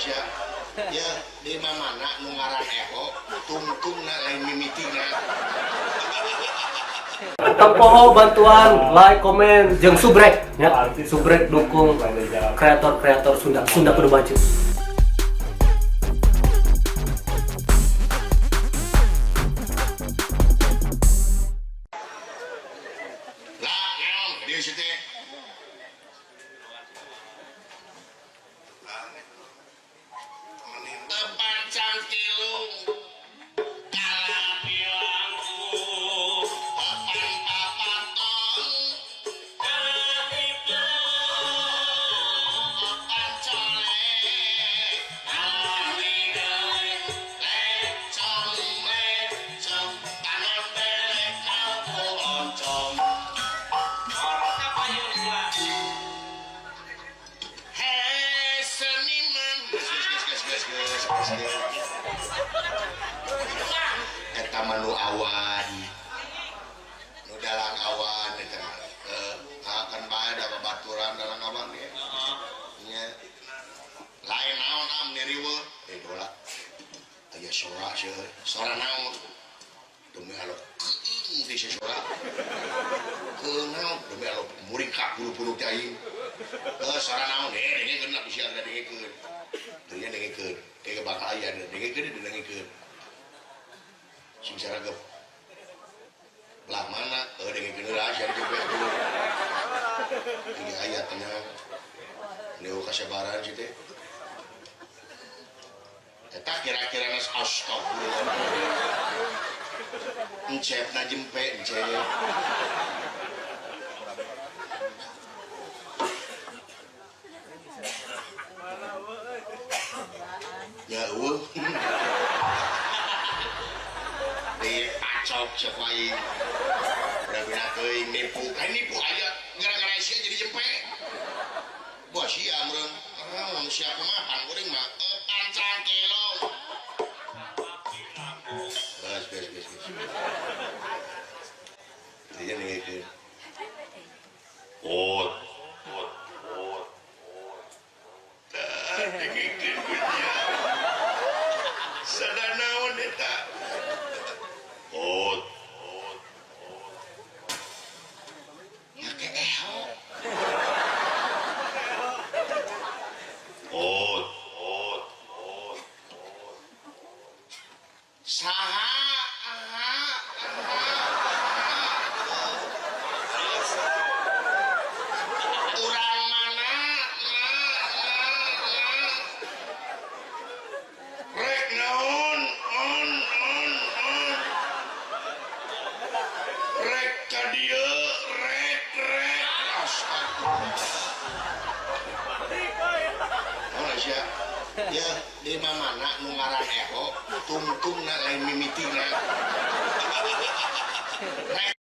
sia. Ya di mana nu ngaran eho tungtungna lain mimitina. Tempoho bantuan like, komen, jeung subrek ya. Subrek dukung kreator-kreator Sunda. Sunda kudu maju. Lah, naon dieu si teh? Tepancang tilung kalah pilangku papan papaton itu papan cole lecong lecong kanon belek kauku oncom. Hei seniman, geus geus geus geus geus geus. Eta mah nu awan. Nu dalang awan eta mah. Akan bae da babaturan dalang awan ge. Nya. Lain naon am riweuh. Dola. Aya sora seueur. Sora naon? Demi Allah keung di sora. Keung naon? Demi Allah murika buru-buru teh aing. Sora naon? Dengekeun lah bisi ada dengekeun. Teunya dengekeun. Kayak bakal aya dengekeun dengekeun. Sing saragep. Belah mana? Dengekeun heula sia jempe dulu. Tiga aya tenang. Neu kasabaran sih teh. Eta kira-kira nas astagfirullah. Encep na jempe encep. Ya eueuh. Dipacok sok aing. Udah teuing nipu, kan nipu aya gara-gara sia jadi jempe. Bos sia meureun. Naon sia kumaha pan kuring mah pancang kelong. Geus geus geus geus. Dieu dengekeun. Ot ot ot. Tah dengekeun ku nya. Sada naon eta? Ot ot ot. Make eho. Ot ot ot. Saha aha aha. Urang mana? Na na na. Rek naon on on on. Rek ka dieu rek rek. Astagfirullah. Naon sia? Ya di mana nu ngaran eho tungtungna lain mimitina. Rek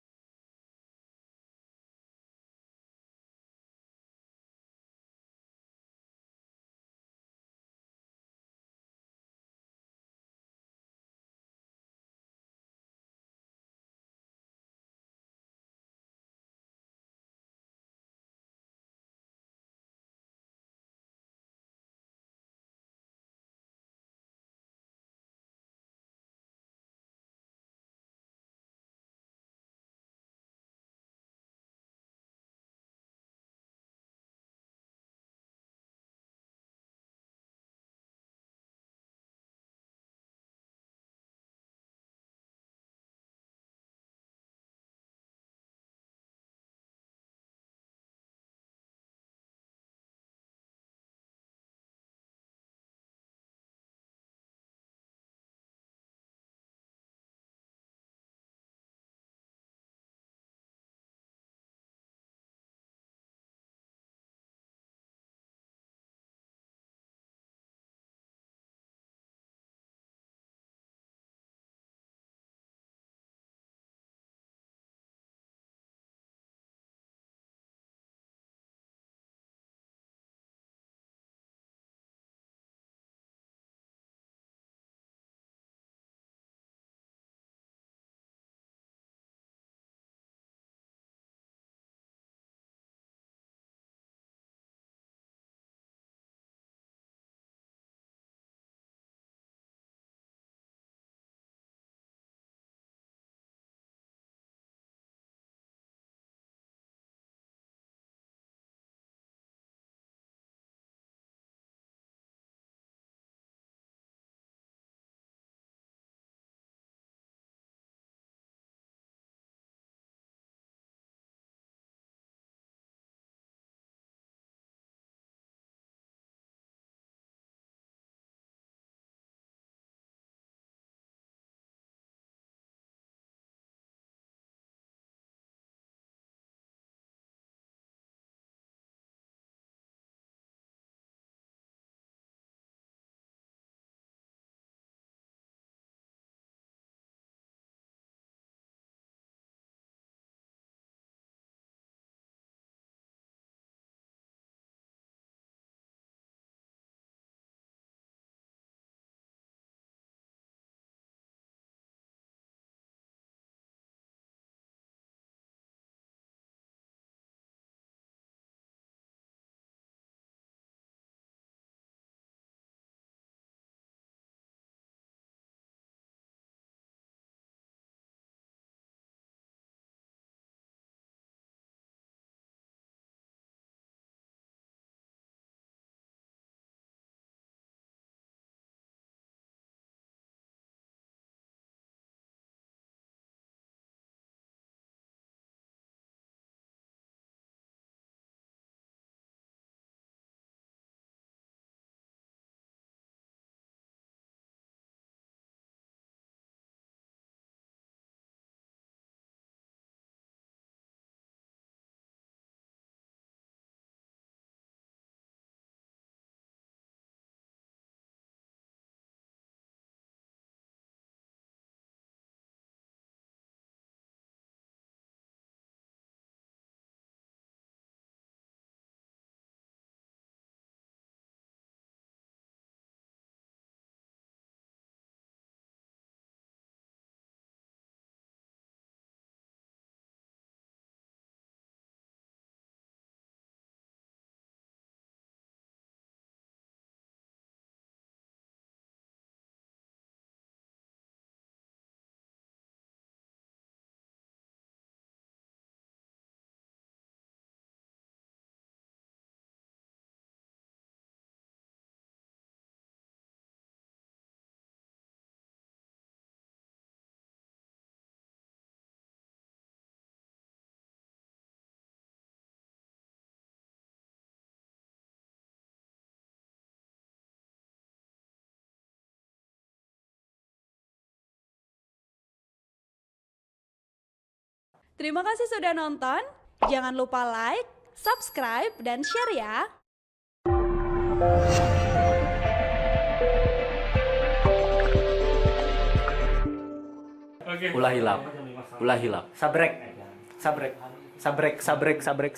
Terima kasih sudah nonton. Jangan lupa like, subscribe, dan share ya. Ulah hilap. Ulah hilap. Sabrek. Sabrek. Sabrek, sabrek, sabrek, sabrek.